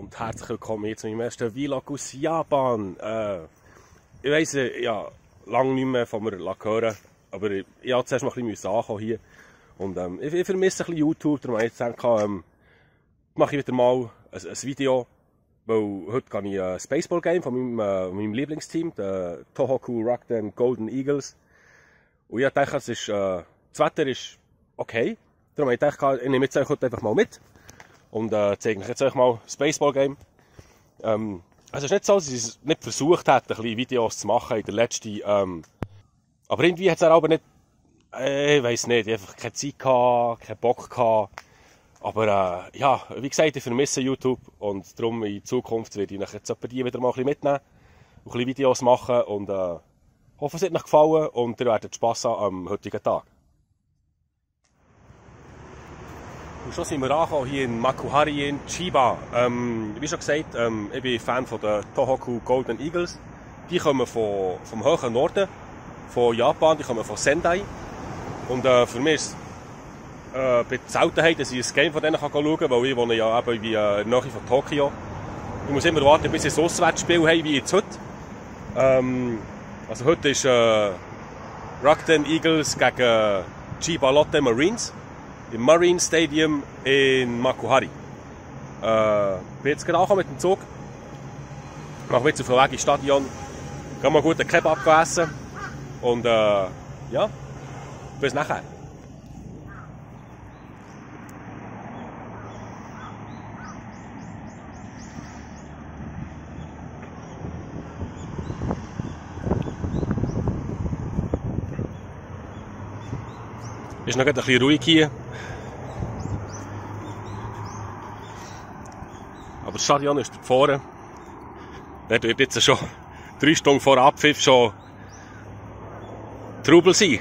und herzlich willkommen hier zu meinem ersten Vlog aus Japan. Ich weiss, ja, lange nicht mehr von mir hören, aber ich musste zuerst mal ein bisschen ankommen hier. Und ich vermisse ein bisschen YouTube, darum habe ich jetzt gedacht, mache ich wieder mal ein Video, weil heute gehe ich ein Baseball-Game von meinem Lieblingsteam, der Tohoku Rakuten Golden Eagles. Und ich dachte, das Wetter ist okay, darum habe ich gedacht, ich nehme jetzt heute einfach mal mit. Und zeige euch jetzt mal das Baseball-Game. Also es ist nicht so, dass ich es nicht versucht habe, ein bisschen Videos zu machen in der letzten. Aber irgendwie hat es auch nicht, ich weiss nicht, einfach keine Zeit gehabt, keinen Bock gehabt. Aber ja, wie gesagt, ich vermisse YouTube und darum in Zukunft werde ich euch jetzt die wieder mal ein bisschen mitnehmen und ein bisschen Videos machen. Und hoffe, es hat euch gefallen und ihr werdet Spass haben am heutigen Tag. Und schon sind wir angekommen hier in Makuhari in Chiba. Wie schon gesagt, ich bin Fan von der Tohoku Golden Eagles. Die kommen vom hohen Norden von Japan, die kommen von Sendai. Und für mich ist es eine Seltenheit, dass ich ein Game von denen schauen kann, weil ich wohne ja eben in der Nähe von Tokio. Ich muss immer warten, bis ich ein Auswärtsspiel habe, wie jetzt heute. Also heute ist Rakuten Eagles gegen Chiba Lotte Marines im Marine Stadium in Makuhari. Bin jetzt gerade angekommen mit dem Zug. Mache jetzt auf dem Weg ins Stadion. Gehen mal gut einen Kebab essen. Und ja, bis nachher. Ist noch ein bisschen ruhig hier. Aber das Stadion ist dort vorne. Dort wird jetzt schon 3 Stunden vor Abpfiff schon Trubel sein.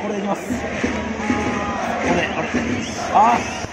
これいきます。これ、あれ。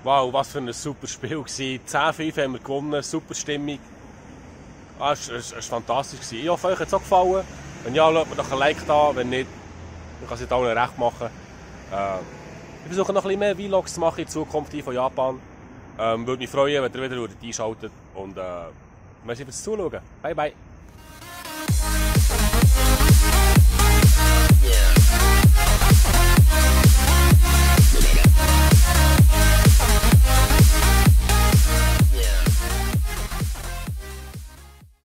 Wow, was für ein super Spiel gewesen. 10-5 haben wir gewonnen, super Stimmung. Es war fantastisch gewesen. Ich hoffe, euch hat es auch gefallen. Wenn ja, lasst mir doch ein Like da. Wenn nicht, dann kann es nicht allen recht machen. Ich versuche noch ein bisschen mehr Vlogs zu machen in Zukunft hier von Japan. Würde mich freuen, wenn ihr wieder einschaltet. Und merci fürs Zuschauen. Bye bye.